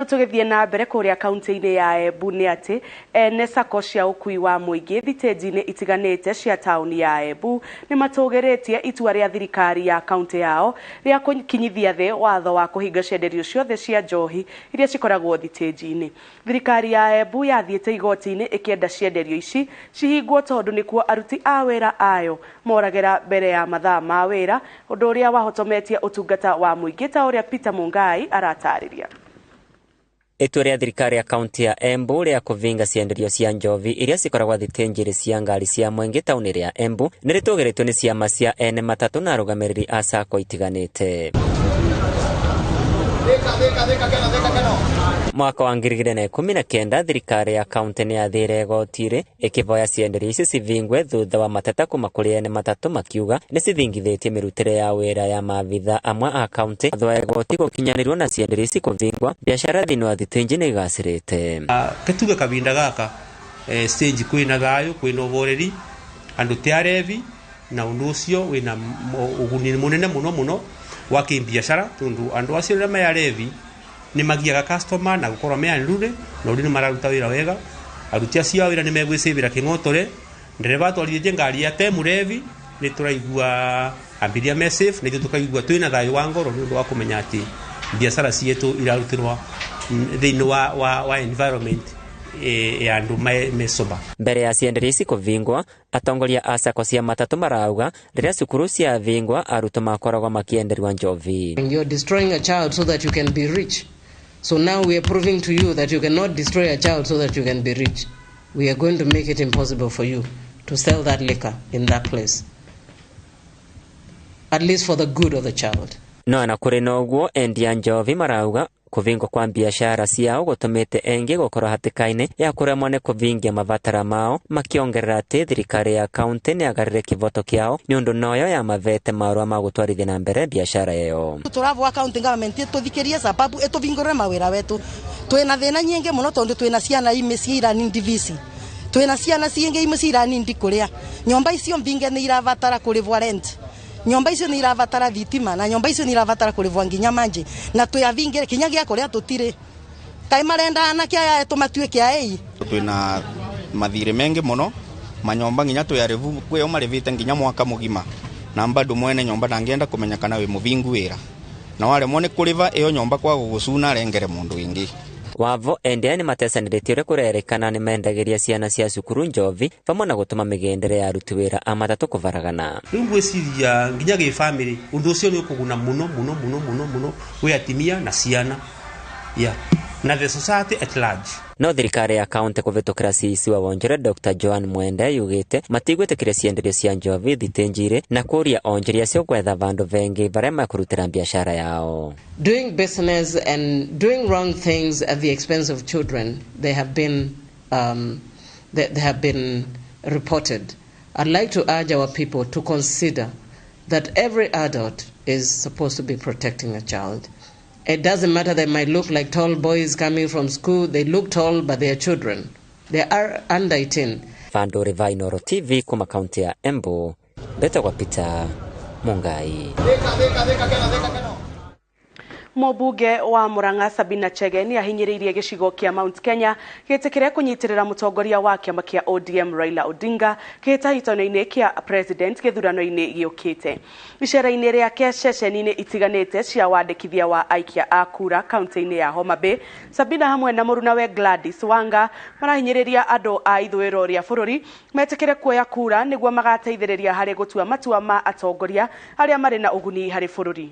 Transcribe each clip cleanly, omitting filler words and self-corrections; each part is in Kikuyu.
Tũgĩthiĩ na mbere kũrĩa kaunti-inĩ ya Embu nĩ atĩ ene sacco cia ũkui wa mũingĩ thitĩnji-inĩ itiganĩte cia taũni ya Embu nĩ matũgĩrĩtie itua rĩa thirikari ya kaunti yao rĩa kũkinyithia thĩ watho wa kũhinga cienderio ciothe cia njohi iria cikoragwo thitĩnji-inĩ. Thirikari ya Embu yathiĩte igoti-inĩ ĩkĩenda cienderio ici cihingwo tondũ nĩkuo aruti a wĩra ayo moragĩra mbere ya mathaa ma wĩra, ũndũ ũrĩa wahotometie ũtungata wa mũingĩ ta ũrĩa Peter Mungai aratarĩria. Itua rĩa thirikari ya kaunti ya Embu rĩa kũvinga cienderio cia njovi iria cikoragwo thitĩnji cia ngari cia mũingĩ taũni rĩa Embu nĩ rĩtũgĩrĩtio nĩ ciama cia ene matatũ na arũgamĩrĩri a sacco itiganĩte. Mwaka wa 2019 thirikari ya kaunti nĩ yathire igoti-rĩ ĩkĩvoya cienderio ici civingwe thutha wa mateta kuma kũrĩ ene matatũ makiuga nĩ cithingithĩtie mĩrutĩre ya wĩra ya maabitha amwe a kaunti. Watho wa igoti gũkinyanĩrwo na cienderio ici kũvingwa, biacara thĩinĩ wa thitĩnji nĩ igacĩrĩte. Ketuge kavinda gaka stage kwina thayo kwina uboreri andu ti arevi na undu ucio wina uguni munene muno muno wa kimbiacara tondu andu acio riria me arevi ni magiaga customer na gukorwo me anrure na uri ni mararuta wira wega. Aruti acio a wira ni megwicivira king'otore ndereba atwarithĩtie ngari ya te murevi ni turaigua abiria me safe na ithuĩ tukaigua twina thayo wa ngoro ni undu wa kumenya ati biacara cietu irarutirwa thĩinĩ wa environment ya andu me sober. Mbere ya cienderio ici kũvingwa, atongoria a sacco cia matatũ marauga rĩrĩa cukuru ciavingwa arutwo makoragwo makĩenderwa njovi. You're destroying a child so that you can be rich. So now we are proving to you that you cannot destroy a child so that you can be rich. We are going to make it impossible for you to sell that liquor in that place, at least for the good of the child. No na kũrĩ na ũguo, endia njovi marauga kũvingwo kwa biacara ciao gũtũmĩte engi gũkorwo hatĩka-inĩ ya kũremwo nĩ kũvingia mabatara mao, makĩongerera atĩ thirikari ya kaunti nĩ agarĩre kĩvoto kĩao nĩ ũndũ noyo yamavete marũa ma gũtwarithia na mbere biacara ĩyo. Tũravoa county government ĩtũthikĩrie sababu ĩtũvingũrĩre mawĩra wetu. Twĩna thĩna nyingĩ mũno tondũ twĩna ciana imĩciĩ iranindi vici, twĩna ciana ciingĩ imĩciĩ iranindi kũrĩa nyũmba icio mbinge nĩ irabatara kũrĩvwa rent, nyomba icio nĩ irabatara thitima na nyomba icio nĩ irabatara kũrĩvwa nginya manji na twĩavingĩre kinya gĩa kũrĩa tũtirĩ kaĩ marenda anake aya tũmatuĩke aei. Twĩna mathirĩ mengi mũno manyomba nginya twĩarĩvu kwĩo marĩvĩte nginya mwaka mũgima na bado mwene nyomba ndangĩenda kũmenya kana wĩ mũvingu wĩra na waremwo nĩ kũrĩva ĩyo nyomba kwa gũgũcuna arengere mũndũ wĩngĩ. Wavo endia nĩ matecanĩrĩtie ũrĩa kũrerĩkana nĩ mendagĩria ciana cia cukuru njovi pamwe na gũtũma mĩgendere ya aruti wĩra a matatũ kũvaragana. Rĩu ngwĩciria nginya gĩ family ũndũ ũcio nĩ ũkũguna mũno mũno mũno mũno mũno gwĩ atimia na ciana yeah na the society at large. No thirikari ya kaunti kũvĩtũkĩra CEC wa wonjore Dr. Joan Mwende yugĩte matigwĩtĩkĩria cienderio cia njovi thitĩnji-rĩ na kũria onjoria acio gwetha vandũ vengi barĩa mekũrutĩra biacara yao. Doing business and doing wrong things at the expense of children, they have been they have been reported. I'd like to urge our people to consider that every adult is supposed to be protecting a child. It doesn't matter, they might look like tall boys coming from school. They look tall, but they are children. They are under 18. Vandori Vainoro TV kuma kaunti ya Embu, betagwa Peter Mungai. Mũmbunge wa Murang'a Sabina Chege nĩ ahinyĩrĩirie gĩcigo kĩa Mount Kenya gĩtĩkĩre kũnyitĩrĩra mũtongoria wa kĩama kĩa ODM Raila Odinga kĩhĩtahĩtano-inĩ kĩa president gĩthurano-inĩ gĩũkĩte. Icera-inĩ rĩake ceceni-inĩ itiganĩte cia wandĩkithia wa aikia a kura kaunti-inĩ ya Homa Bay, Sabina hamwe na mũrunawe Gladys Wanga marahinyĩrĩria andũ a ithũĩro rĩa bũrũri metĩkĩre kuoya kura nĩguo magateithĩrĩria harĩ gũtua matua ma atongoria arĩa marĩ na ũguni harĩ bũrũri.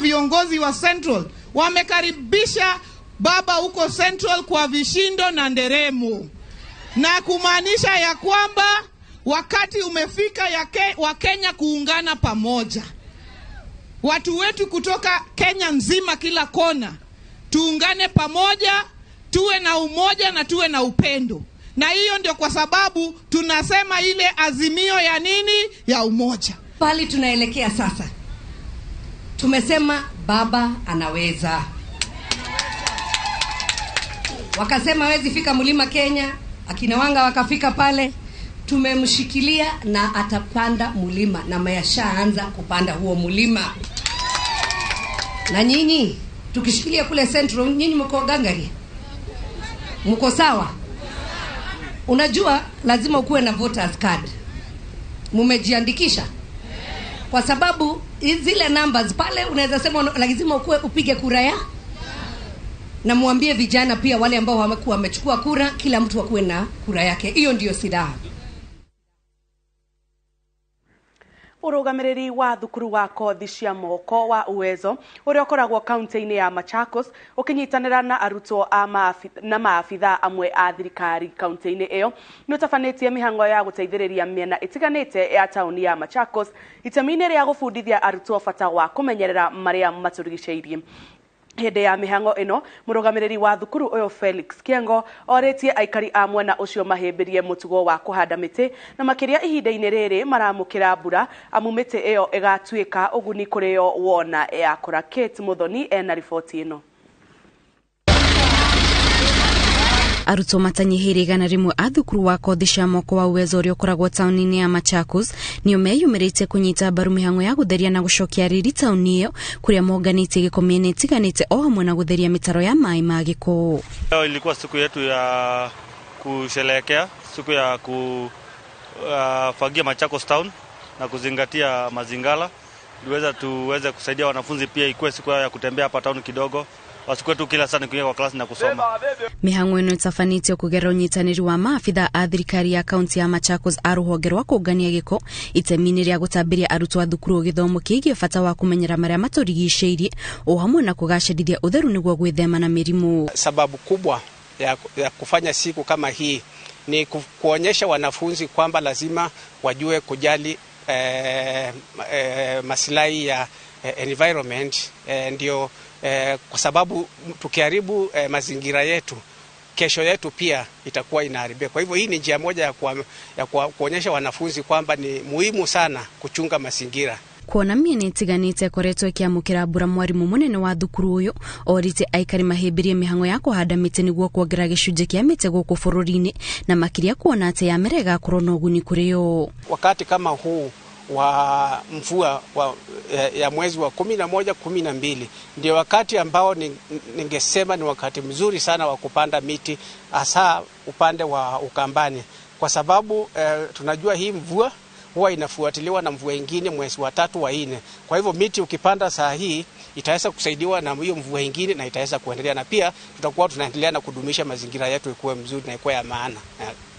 Viongozi wa Central wamekaribisha baba huko Central kwa vishindo na nderemo, na kumaanisha ya kwamba wakati umefika ya wa Kenya kuungana pamoja. Watu wetu kutoka Kenya nzima, kila kona, tuungane pamoja, tuwe na umoja na tuwe na upendo. Na hiyo ndio kwa sababu tunasema ile azimio ya nini ya umoja. Pali tunaelekea sasa, tumesema baba anaweza. Wakasema hawezi fika mlima Kenya, akina Wanga wakafika pale. Tumemshikilia na atapanda mlima na mayashaanza kupanda huo mlima. Na nyinyi tukishikilia kule Central, nyinyi mko gangari, mko sawa. Unajua lazima ukuwe na voters card. Mumejiandikisha? Kwa sababu zile numbers pale unaweza sema lazima ukuwe upige kura ya. Na muambie vijana pia wale ambao wamekuwa wamechukua kura, kila mtu akuwe na kura yake. Hiyo ndio silaha. Urugamiriri wa thukuru wa kothi cia moko wa Uwezo uria ukoragwo kaunti-ini ya Machakos ukinyitanira na arutwo a na maabitha amwe a thirikari kaunti-ini iyo ni utabanitie mihango ya guteithiriria miena itiganite ya tauni ya Machakos itemi-ini ria gubundithia arutwo bata wa kumenyerera maria maturigiceirie. Hĩndĩ ya mĩhang'o ĩno mũrũgamĩrĩri wa thukuru ũyũ Felix Kiengo orĩtie aikari a mwena ũcio mahĩmbĩrie mũtugo wa kũhanda mĩtĩ na makĩria ihinda-inĩ rĩrĩ maramũkĩra mbura amu mĩtĩ ĩyo ĩgatuĩka ũguni kũrĩ yo wona yakũra. Kate Muthoni ena riboti ĩno. Arutwo matanyihĩire 100 a thukuru wa kothi cia moko wa Uwezo ũrĩa ũkoragwo taũni-inĩ ya Machakos nĩo meyumĩrĩtie kũnyita mbaru mĩhang'o ya gũtheria na gũcokia riri taũni ĩyo kũrĩa monganĩtie gĩko mĩena ĩtiganĩte o hamwe na gũtheria mĩtaro ya maĩ ma gĩko. Leo ilikuwa siku yetu ya kusherehekea, siku ya kufagia Machakos town na kuzingatia mazingara, iliweza tuweze kusaidia wanafunzi pia ikuwe siku yao ya kutembea hapa town kidogo, wasikuwe tu kila saa ni kuingia kwa klasi na kusoma. Mĩhang'o ĩno ĩtabanĩtio kũgerera ũnyitanĩri wa maabitha a thirikari ya kaunti ya Machakos a rũhonge rwa kũngania gĩko itemi-inĩ rĩa gũtambĩria arutwo a thukuru gĩthomo kĩgiĩ bata wa kũmenyera marĩa matũrigicĩirie o hamwe na kũgacĩrithia ũtheru nĩguo gwĩthema na mĩrimũ. Sababu kubwa ya kufanya siku kama hii ni kuonyesha wanafunzi kwamba lazima wajue kujali masilahi ya environment, ndio kwa sababu tukiharibu mazingira yetu, kesho yetu pia itakuwa inaharibika. Kwa hivyo hii ni njia moja ya kuonyesha wanafunzi kwamba ni muhimu sana kuchunga mazingira. Kuona mĩena ĩtiganĩte ĩkoretwo ĩkĩamũkĩra mbura, mwarimu mũnene wa thukuru ũyũ orĩtie aikari mahĩmbĩrie mĩhang'o ya kũhanda mĩtĩ nĩguo kuongerera gĩcunjĩ kĩa mĩtĩ gũkũ bũrũri-inĩ na makĩria kuona atĩ yamera ĩgakorwo na ũguni kũrĩ o. Wakati kama huu wa mvua ya mwezi wa 11, 12 ndio wakati ambao ningesema ni wakati mzuri sana wa kupanda miti, hasa upande wa Ukambani, kwa sababu tunajua hii mvua huwa inafuatiliwa na mvua ingine mwezi wa 3 wa 4. Kwa hivyo miti ukipanda saa hii itaweza kusaidiwa na hiyo mvua ingine na itaweza kuendelea, na pia tutakuwa tunaendelea na kudumisha mazingira yetu ikuwe mzuri na ikuwe ya maana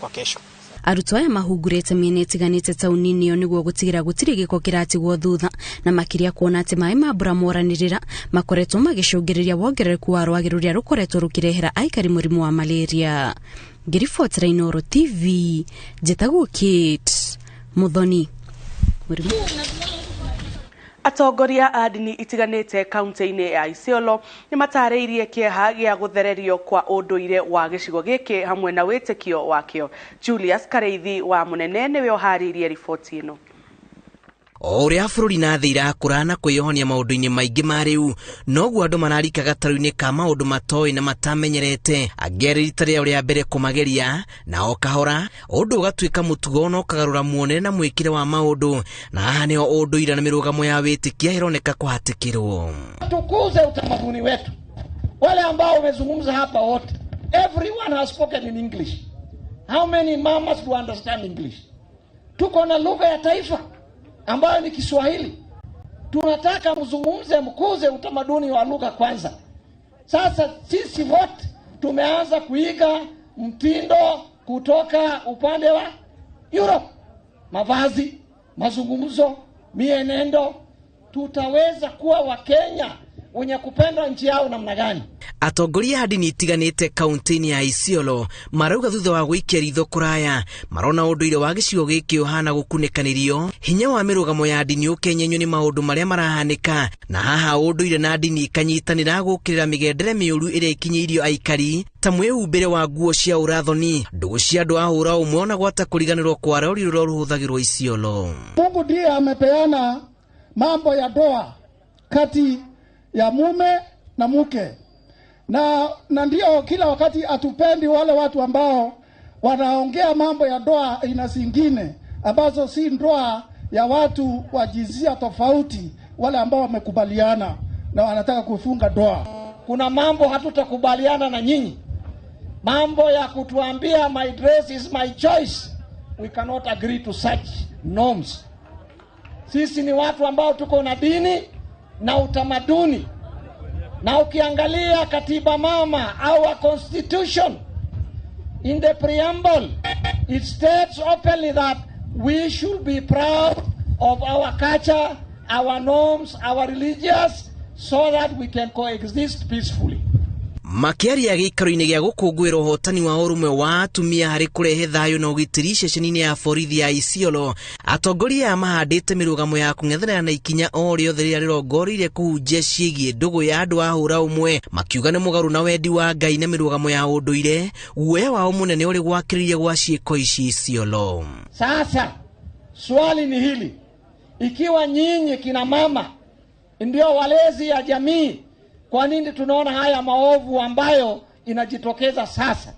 kwa kesho. Arutwo aya mahungurĩte mĩena ĩtiganĩte taũni-inĩ ĩyo nĩguo gũtigĩra gũtirĩ gĩko kĩratigwo thutha na makĩria kuona atĩ maĩ ma mbura moranĩrĩra makoretwo magĩcũngĩrĩria wongerereku wa rwagĩ rũrĩa rũkoretwo rũkĩrehera aikari mũrimũ wa malaria. Ngĩribotera Inooro TV, njĩtagwo Kate Muthoni. Atongoria a ndini itiganĩte kaunti-inĩ ya Isiolo nĩmatarĩirie kĩeha gĩa gũthererio kwa ũndũire wa gĩcigo gĩkĩ hamwe na wĩtĩkio wakĩo. Julius Kareithi wa Mũnene nĩwe ũharĩirie riboti ĩno. O ũrĩa bũrũri na thĩ irakũra na kwĩyohonia maũndũ-inĩ maingĩ ma rĩu, noguo andũ mararika gatarũ-inĩ ka maũndũ matoĩ na matamenyerete. Angĩ arĩ rita rĩao rĩa mbere kũmageria, na o kahora ũndũ ũgatuĩka mũtugo na ũkagarũra muonere na mwĩkĩre wa maũndũ, na haha nĩho ũndũire na mĩrũgamo ya wĩtĩkia ĩroneka kũhatĩkĩrwo. Tukuze utamaduni wetu. Wale ambao wamezungumza hapa wote, everyone has spoken in English. How many mamas do understand English? Tuko na lugha ya taifa ambayo ni Kiswahili. Tunataka mzungumze, mkuze utamaduni wa lugha kwanza. Sasa sisi wote tumeanza kuiga mtindo kutoka upande wa Europe. Mavazi, mazungumzo, mienendo. Tutaweza kuwa Wakenya wenye kupenda nchi yao namna gani? Atongoria a ndini itiganĩte kaunti-inĩ ya Isiolo marauga thutha wa gũikia ritho kũraya marona ũndũire wa gĩcigo gĩkĩ ũhana gũkunĩkanĩrio, hinya wa mĩrũgamo ya ndini ũkenyenyio nĩ maũndũ marĩa marahanĩka, na haha ũndũire na ndini ikanyitanĩra gũkĩrĩra mĩgendere mĩũru ĩrĩa ĩkinyĩirio aikari ta mwĩhumbĩre wa nguo cia ũrathoni, ndũgũ cia andũ a hũra ũmwe ona gwata kũriganĩrwo kwa rori rũrĩa rũhũthagĩrwo Isiolo. Mungu ndiye amepeana mambo ya ndoa kati ya mume na mke. Na ndio kila wakati atupendi wale watu ambao wanaongea mambo ya ndoa aina zingine ambazo si ndoa ya watu wa jinsia tofauti, wale ambao wamekubaliana. na wanataka kufunga ndoa. Kuna mambo hatutakubaliana na nyinyi, mambo ya kutuambia my dress is my choice. We cannot agree to such norms. Sisi ni watu ambao tuko na dini na utamaduni, na ukiangalia katiba mama, our constitution, in the preamble it states openly that we should be proud of our culture, our norms, our religious, so that we can coexist peacefully. Makĩaria gĩikaro-inĩ gĩa gũkũngũĩra ũhotani wa ũrũmwe wa atumia harĩ kũrehe thayũ na ũgitĩri ceceni-inĩ ya borithi ya Isiolo, atongoria aya mahandĩte mĩrũgamo ya kũng'ethanĩra na ikinya o rĩothe rĩrĩa rĩrongoreirie kũhunjia ciĩgiĩ ndũgũ ya andũ a hũra ũmwe, makiuga nĩ mũgarũ na wendi wa Ngai na mĩrũgamo ya ũndũire. Guoya wao mũnene ũrĩ gwakĩrĩria gwa ciĩko ici Isiolo. Sasa swali ni hili, ikiwa nyinyi kina mama ndio walezi ya jamii, kwa nini tunaona haya maovu ambayo inajitokeza sasa?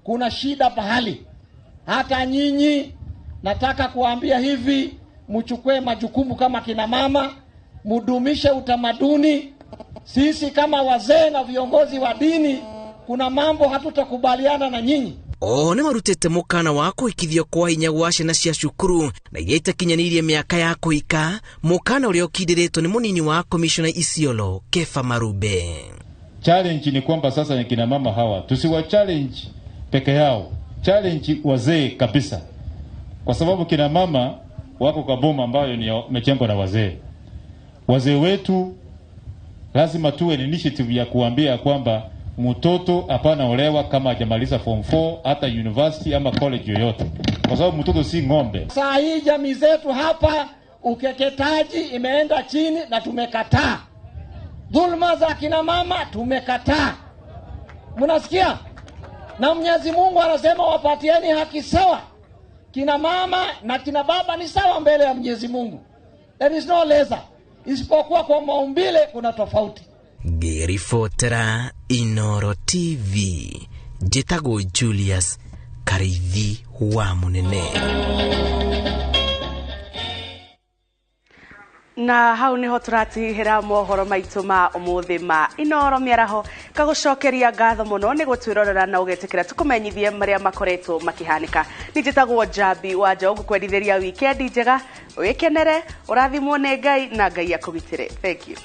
Kuna shida pahali. Hata nyinyi nataka kuambia hivi, mchukue majukumu kama kina mama, mudumishe utamaduni. Sisi kama wazee na viongozi wa dini, kuna mambo hatutakubaliana na nyinyi. Oho nĩ marutĩte mũkana wa kũhikithio kwa hinya gwa ciana cia cukuru na iria itakinyanĩirie mĩaka ya kũhika, mũkana ũrĩa ũkindĩrĩtwo nĩ mũnini wa komishona Isiolo Kefa Marube. Challenge ni kwamba sasa ni kina mama hawa tusiwa challenge peke yao, challenge wazee kabisa, kwa sababu kina mama wako kwa boma ambayo ni imejengwa na wazee. Wazee wetu lazima tuwe ni initiative ya kuambia kwamba mtoto hapana olewa kama hajamaliza form 4 hata university ama college yoyote, kwa sababu mtoto si ng'ombe. Saa hii jamii zetu hapa ukeketaji imeenda chini na tumekataa. Dhulma za kina mama tumekataa. Mnasikia? Na Mwenyezi Mungu anasema wapatieni haki sawa. Kina mama na kina baba ni sawa mbele ya Mwenyezi Mungu. There is no lesser. Isipokuwa kwa maumbile kuna tofauti. Ngĩribotera Inoro TV, njĩtagwo Julius Karithi wa Mũnene. Na hau niho turatihira mohoro maitu ma umuthi ma Inoro Mĩaraho. Ngagũcokeria ngatho mũno nĩ gũtwĩrorera na ũgetĩkĩra tũkũmenyithie marĩa makoretwo makĩhanĩka. Nĩ njĩtagwo Njambi wa Njaũ, ngũkwendithĩria wikendi njega, wĩkenere, ũrathimwo nĩ Ngai na Ngai akũgitĩre. Thank you.